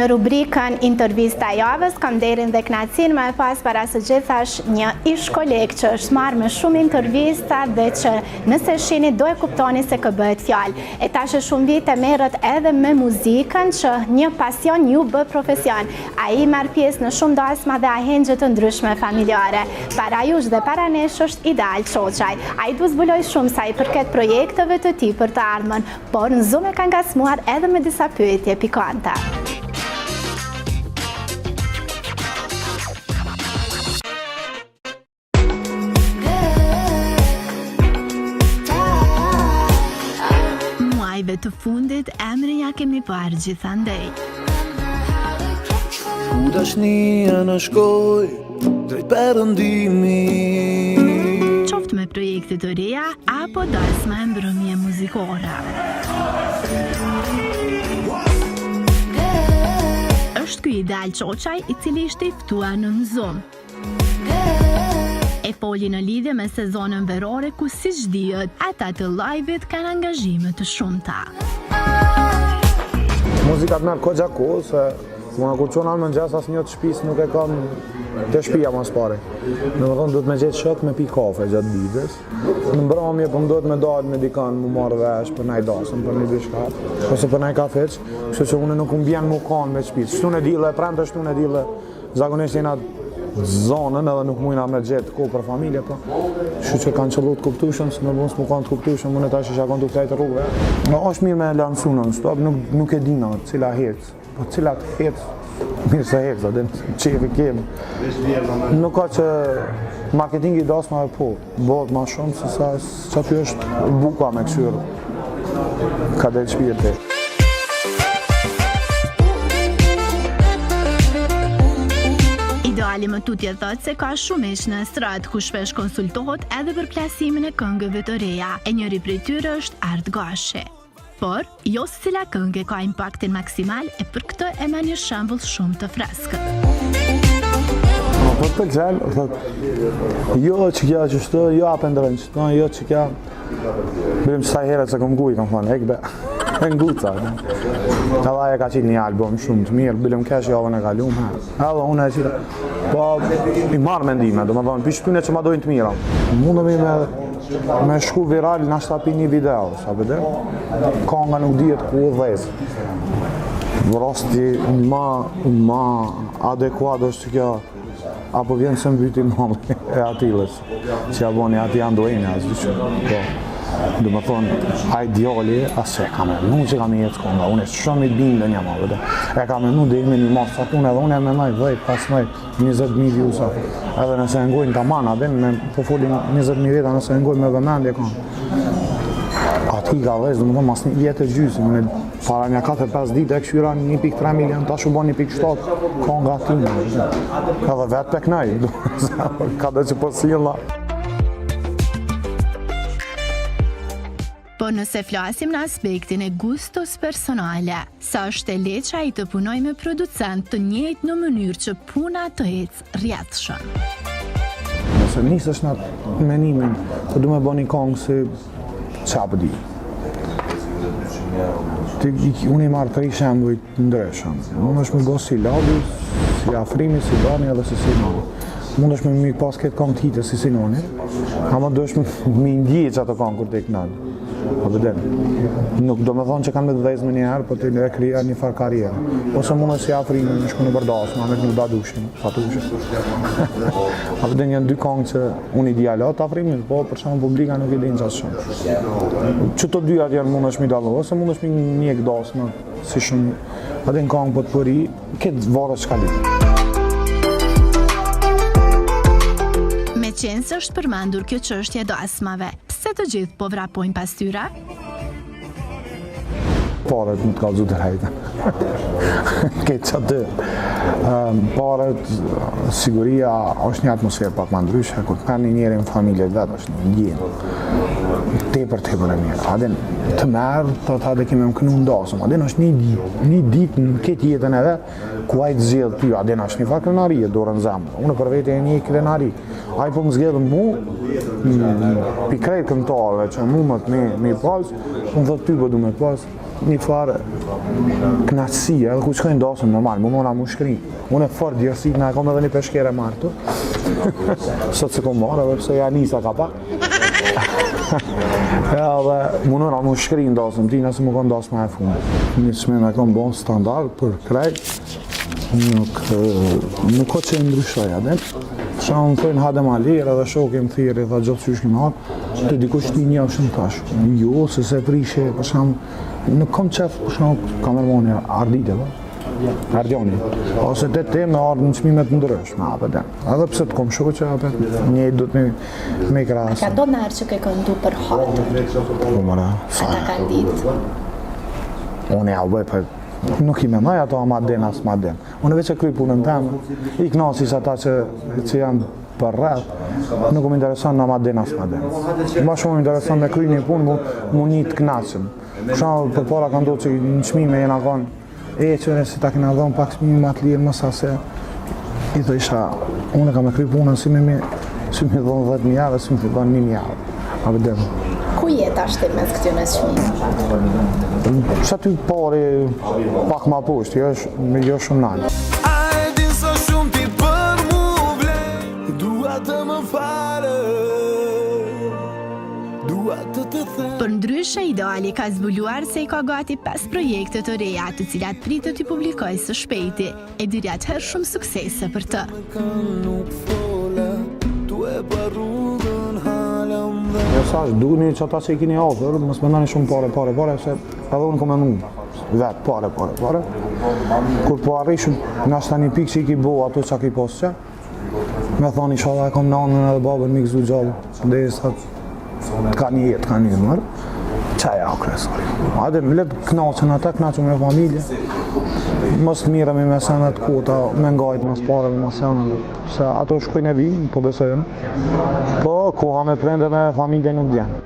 Në rubrikën Intervista e javës kam nderin dhe kënaqësinë me pas para së gjithash një ish koleg që është marrë me shumë intervista dhe që nëse shini do e kuptoni se kë bëhet fjalë. E tash e shumë vite merret edhe me muzikën që një pasion iu bë profesion. Ai merr pjesë në shumë dasma dhe ahengje të ndryshme familjare. Para jush dhe para nesh është Ideal Çoçaj. Ai do zbulojë shumë sa i përket projekteve të tij për të ardhmen, Por në Zoom e ka ngacmuar edhe me disa pyetje pikante. Muajve të fundit emrin ia kemi parë gjithandej. Ku dashnia na shkoi drejt perëndimit. Qoftë me projekte të reja apo dasma e mbrëmje muzikore. Është ky Ideal Çoçaj i cili ishte i ftuar në Zoom. E foli në lidhje me sezonën verore ku siç dihet, ata të live-it kanë angazhime të shumta. Muzika të merr kogja kohë, se unë kur çona në mëngjes asnjë të shtëpisë nuk e kam te shtëpia më së pari. Domethënë duhet me gjetë shok me pi kafe gjatë ditës. Në mbrëmje po më duhet me dalë me dikan, mu marrë vesh për naj dasëm, për një diçka, ose për naj kafeç, kështu që unë nuk më bjen mu kanë me shtëpisë. Shtunë e dille, premte shtunë e dille, zakonisht jena zonën edhe nuk mujna me gjetë kohë për familje, po. Kështu që kanë qëllu të kuptueshëm, se me mos mu kanë të kuptueshëm, unë tash isha kon tu flejt rrugëve. No, është mirë me lansu non stop, nuk, nuk e dina cila hec, po cilat hec, mirë se hec, a din, qefi kemë. Nuk ka që marketingi i dasmave po, bëhet ma shumë se sa që aty është buka me këqyrë, ka del shpirti. Ideali më tutje thotë se ka shumë miq në estradë ku shpesh konsultohet edhe për plasimin e këngëve të reja, e njëri prej tyre është Art Gashi. Por, jo secila këngë e ka impaktin maksimal e për këtë e merr një shembull shumë të freskët. Po të pëlqen, thot, jo që kja që shtë, jo apo ndërën që shtë, jo që kja, Birim që sa herë se kom guj, kom thonë, ek be, e nguca. Edhe ajo ka qitë një album shumë të mirë, bilim kesh javën e kalum, he. Edhe unë e qita, po i marrë mendime, do më thonë, pi shpyne që ma dojnë të mira. Mundemi me, me shku viral në pi një video, sa për dhe, kanga nuk dihet ku u dhez. Rasti ma, ma adekuat është që kjo, apo vjen se mbyti malli e Atilës, që ja boni ati Anduini, as di që, po, do më thonë, ai djali, as që e ka menu që ka me jetë konga, unë e shumë i bindën jam, apo, e ka menu dhe me një masë caktume, edhe unë e menoj 10, 15, 20.000 views edhe nëse e ngojnë taman, a din, me po folin 20.000 veta, nëse e ngojnë me vëmendje kanë. Ati ka dhez, do më thonë, mas një vjetë e gjysë, unë para një 4-5 ditë e këqyra 1.3 milion, tash u bo 1.7, ka nga time. Edhe vetë pe knaj, ka dhe që po silla. Po nëse flasim në aspektin e gustos personale, sa është e lehtë që ai të punojë me producent të njëjtë në mënyrë që puna të ecë rrjedhshëm. Nëse nisësh në menimin, po du me bo një kongë si qa po di. Ti, unë i marrë tri shembuj të ndryshëm. Mund është me bo si Labi, si Afrimi, si Dani edhe si Sinani. Mund është me mi pas këtë kongë të hite si Sinani, ama do është me ndje që ato kongë kur të i kënan. Po dhe Nuk do me thonë që kanë me të dhezë me njëherë, po të e krija një farë karrierë. Ose mund është si Afrimi, me shku në përdasë, me kënu dadushin, fatushin. A po janë dy kongë që unë i di hala të Afrimit, po për shembull publika nuk i din qatë shumë. Që të dyja janë mund është mi dallu, ose mund është mi njek dasmë, si shumë, a din kongë po të përi, këtë varet çka lyp. Meqenëse është përmendur kjo çështje e dasmave, pse të gjithë po vrapojnë pas tyre? Paret më të kallzu të drejtën. Këtë që aty. Paret, siguria, është një atmosferë pak ma ndryshe, kur të merr një njeri në familje të vetë, është një ndjenjë. Tepër, tepër e mirë. A din, të merr, të të hajde kemi më kënu në dasëm. A din, është një, një ditë në këtë jetën e vet, ku ai të zgjedh ty, a din, është një farë krenarie, dorën n'zemër. Unë për vete e një krenari. Ai po më zgjedh mu, pi krejt këngëtarëve që mu më të me, me pas, unë thot ty po du me pas. një farë knaqësie, edhe ku shkojnë dasëm, normal, mundona mu shkri. Unë e fort djersit, na e kom edhe një peshkere marrë tu. Sot s'e kom marrë, edhe pse ja nisa ka pak. edhe mundona mu shkri në dasëm, ti nëse mu konë dasma e fundit. Një çmim e kom bon standard për krejt, nuk, nuk ka që e ndryshoj, a din. Sa më thojnë hajde ma lirë edhe shoki më thirri, tha gjithë qysh kemi ardhë, të dikush ti një shumë tash. Jo, se se prishe, për shembull, nuk kom qef, për shembull, kamermani Ardite, po? Ardioni. Ose te te me ardhë në çmime të ndryshme, apo dhe. Edhe pse të kom shoqe, apo një do të me, me krahas. Ka do nërë që ke këndu për hatër? Po, mëra, sa. Ata kanë ditë? Unë ja u bëj, po nuk i mendoj ato ama den as ma den. Unë veç e kryj punën teme, i knaqi ata që, që janë për rreth, nuk më intereson në ma den as ma den. Ma shumë më intereson me kry një punë, mu, mu një të knaqëm. Për shembull, përpara ka ndodhë që në çmime jena konë, e që si ta kena dhonë pak çmime ma të lirë, mos se i thojsha, unë kam e kry punën si me mi, si me dhonë 10.000 euro, si me dhonë 1.000 euro. A vëdem. Ku je tash ti mes këtyre çmimeve? Sa ty pari pak ma poshtë, jo, është, jo shumë nalë. A e din sa shumë ti për mu vlen Dua të më falësh Dua të të them Përndryshe, Ideali ka zbuluar se i ka gati 5 projekte të reja, të cilat pritet t'i publikojë së shpejti. E deri atëherë shumë suksese për të. Nuk fola Tu e pa rrugën hala më dhe Jo sa është, duni që ata që i keni afër, mos mendoni shumë pare, pare, pare, se edhe unë kom mendu vetë, pare, pare, pare. Kur po arrish nashta një pikë që i ki bo ato që ki pas që, me thonë inshallah e kom nanën edhe babën mi gëzu gjallë, derisa të ka një jetë, të ka një ymër, qa ja o kryesori. Hajde, le të knaqen ata, knaqen me familje, mos të mirremi me sene të kota, me ngajt mas pareve, mas seneve, se ato shkojnë e vinë, po besoj unë. Po, koha me prindë me familje nuk vjen.